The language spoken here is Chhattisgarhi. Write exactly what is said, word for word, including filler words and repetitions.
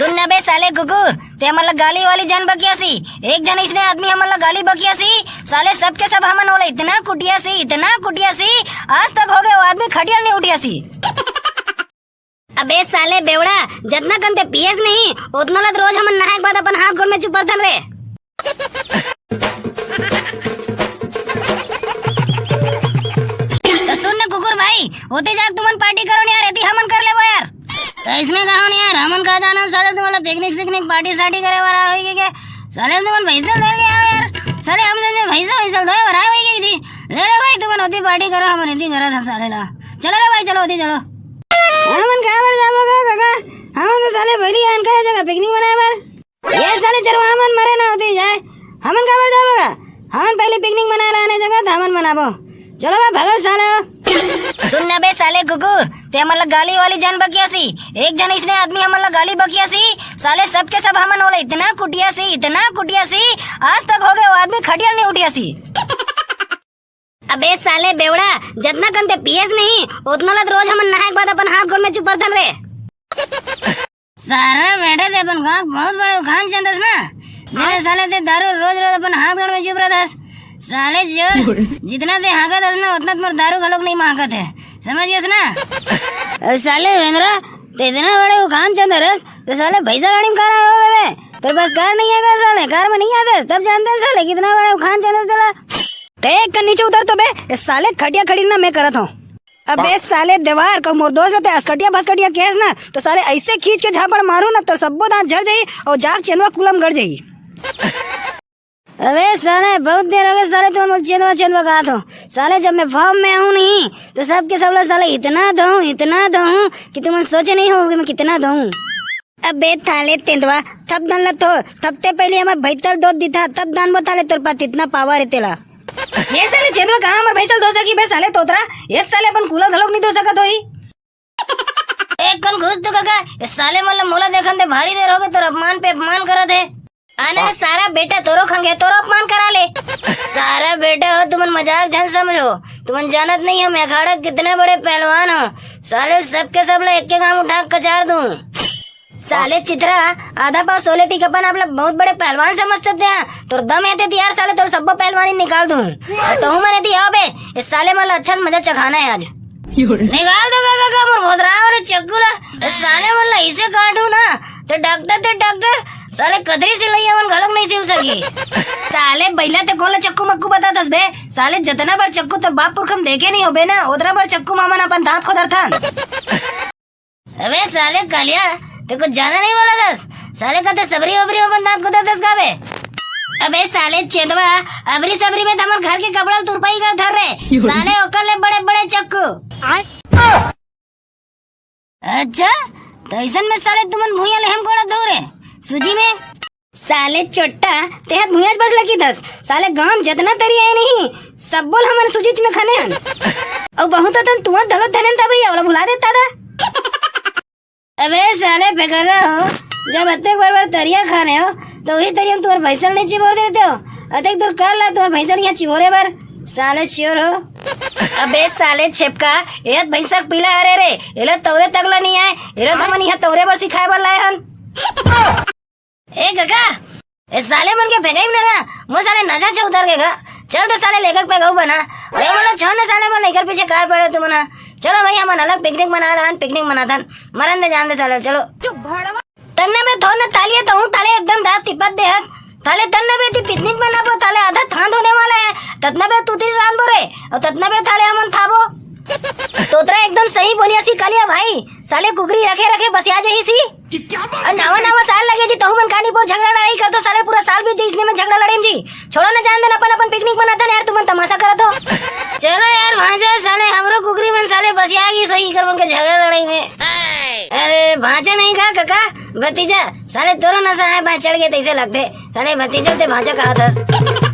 सुन ना बे साले कुकुर, ते हमन ला गाली वाली जान बकियासी। एक झन इसने आदमी हमन ला गाली बकियासी, साले सबके सब हमन ओला इतना कुटियासी, इतना कुटियासी, आज तक हो गए वो आदमी खटिया नहीं उठियासी। अबे साले बेवड़ा, जतना कन ते पियस नहीं, उतना ला तो रोज हमन नहाए के बाद अपन हाथ गोड़ में चुपरथन रे। तो सुन ना कुकुर भाई, होती जाग तुमन पार्टी करो नहीं यार, एती हमन कर लेबो यार। तो इसने कहो नहीं यार, हमन का जाना साले, तुमन पिकनिक सिकनिक पार्टी सार्टी करे वाला होई के? साले तुमन भैंसा ले के आओ यार। साले हम जब भैंसा वैसा धोए वाला होई के जी। ले रे भाई, तुमन होती पार्टी करो, हमन एती करा था साले ला। चलो रे भाई, चलो होती चलो। हमन का बर जाबो का काका? हमन तो साले भैली आन का जगह पिकनिक मनाए बर। ये साले चरवाहा मन मरे ना होती जाए, हमन काबर जाबो गा? हमन पहले पिकनिक मनाए ला आने जगह त हमन मनाबो। चलो बे भगत साले। सुन ना बे साले कुकुर, ते हमन ला गाली वाली जान बकियासी। एक झन इसने आदमी हमन ला गाली बकियासी, साले सबके सब हमन ओला इतना कुटियासी, इतना कुटियासी, आज तक हो गए वो आदमी खटिया नहीं उठियासी। अबे साले बेवड़ा, जतना कन ते पियस नहीं, उतना ला तो रोज हमन नहाए के बाद अपन हाथ गोड़ में चुपरथन रे। सारा बेटा ते अपन गाँव के बहुत बड़े उखान चंदस ना, जेने साले ते दारू रोज रोज अपन हाथ गोड़ में चुपरथस। साले चोर, जितना ते हाँकत हस ना, उतना तुम्हार दारू घलोक नहीं महकत है, समझ गयस ना? अरे साले वेंद्रा, ते इतना बड़े उखान चंदस, तो साले भैंसा गाड़ी में कारा हो बे? तेरे पास कार नहीं है क्या साले? कार में नहीं आते, तब जानते हैं साले कितना बड़ा उखान चंदस तेला। ते एक कन नीचे उतर तो बे, ए साले खटिया खड़ी ना मैं करत हूँ। अबे साले देवार, कहूँ मोर दोस्त रहते असकटिया भसकटिया केस ना, तो साले ऐसे खींच के झापड़ मारू ना, तो सब्बो दांत झड़ जाई और जाग चेंदवा कुलम गड़ जाई। अबे साले, बहुत देर हो गए साले, तुम लोग चेंदवा चेंदवा कहा तो। साले जब मैं फॉर्म में आऊँ नहीं, तो सबके सब लोग साले इतना दऊँ, इतना दऊँ कि तुम सोचे नहीं होगे मैं कितना दऊँ। अबे थाले तेंदवा, थप धन ला थो, थपते पहले हमर भैतल दो दिथा, तब दान बो थाले तोर पास इतना पावर है तेला। ये साले चेंदवा कहाँ हमर भैतल दो सकी बे साले तोतरा, ये साले अपन कूलर घलोक नहीं दो सकत होई। एक कन घुस तो काका, ये साले मतलब मोला देखन दे भारी देर हो गए, तोर अपमान पे अपमान करत है। आने रे सारा बेटा तोरो खंगे, तोरो अपमान करा ले। सारा बेटा हो, तुमन मजाक झन समझो, तुमन जानत नहीं हम अखाड़ा कितने बड़े पहलवान हो। साले सबके सब ला एक के घाम उठा के कचार दूं। साले चिथरा, आधा पाव सोले पी के अपन आप ला बहुत बड़े पहलवान समझते थे। हाँ, तोर दम है ते यार साले, तोर सब्बो पहलवानी निकाल दूं। और तहु मने दी आओ बे, इस साले मन ला अच्छा से मजा चखाना है आज। निकाल दो काका का मोर भोदराव रे चक्कू ला। इस साले मन ला इसे काटू ना, तो डॉक्टर ते डॉक्टर, साले कतरी सिलैया मन घलोक नहीं सिल सकी। साले बैला ते कोला चक्कू मक्कू बता दस बे। साले जतना बार चक्कू तो बाप पुरखम देखे नहीं हो बे ना, उतना बार चक्कू मामन अपन दांत खोदर थान। अबे साले कालिया, ते कुछ ज्यादा नहीं बोला दस। साले का ते सबरी वबरी में बंदा कुदा दस गावे। अबे साले चेंदवा, अबरी सबरी में तो हमर घर के कपड़ा तुरपाई का धर रे। साले ओकर ले बड़े बड़े चक्कू। अच्छा, तो ऐसन में साले तुमन भुइयां ले हम कोड़ा दो रे। सूजी में साले चोट्टा, तेहत भुइयां बस लगी दस। साले गांव जतना तरी आए नहीं, सब बोल हमन सुजीच में खने हन। और बहुत तन तुआ दलो धनन ता भैया, वाला भुला देता था। अबे साले बेगरा हो, जब अतेक बार बार तरिया खाने हो, तो वही तरिया में तुम्हारे भैंसन नहीं चिबोर देते हो। अतेक दूर कर ला तुम्हारे भैंसन यहाँ चिबोरे बार, साले चोर हो। अबे साले छेपका, एहत भैंसा के पीला हरे रे, एला तौरे तक ला नहीं आए, एला तो मन यहाँ तौरे बर सिखाए बर लाए हन। ए काका, ए साले मन के फेंकाई में ना, मोर साले नशा चौधर के का। चल तो साले लेखक पे गऊ बना। ले बोलो छोड़ ना साले मन एकर पीछे कार पड़े तुम ना। चलो भाई हमन अलग पिकनिक मना रहन, पिकनिक मनाथन। मरन दे जान दे साले, चलो। चुप भड़वा। तन्ने बे थोड़ ना तालिए तो हूँ ताले एकदम दांत तिपत दे हन। ताले तन्ने बे ती पिकनिक मनाबो ताले आधा थांद होने वाला है। ततना बे तू तेरी रान बोरे और ततना बे ताले हमन थाबो। तोतरा एकदम सही बोलिया सी कालिया भाई। साले कुकरी रखे रखे बसिया जही सी। अरे नावा नावा साल लगे जी, तहु मन कानी पर झगड़ा लड़ाई कर दो साले, पूरा साल बीत जाई इसने में झगड़ा लड़े में जी। छोड़ो ना, जान देना, अपन अपन पिकनिक मनाता ना यार, तुमन तमाशा करत हो। चलो यार भांजा, साले हमरो कुकरी मन साले बसिया गई सही कर मन के झगड़ा लड़ाई में। अरे भांजा नहीं का काका, भतीजा, साले तोरो नशा है भाई चढ़ गए तैसे लगते, साले भतीजा ते भांजा कहा था।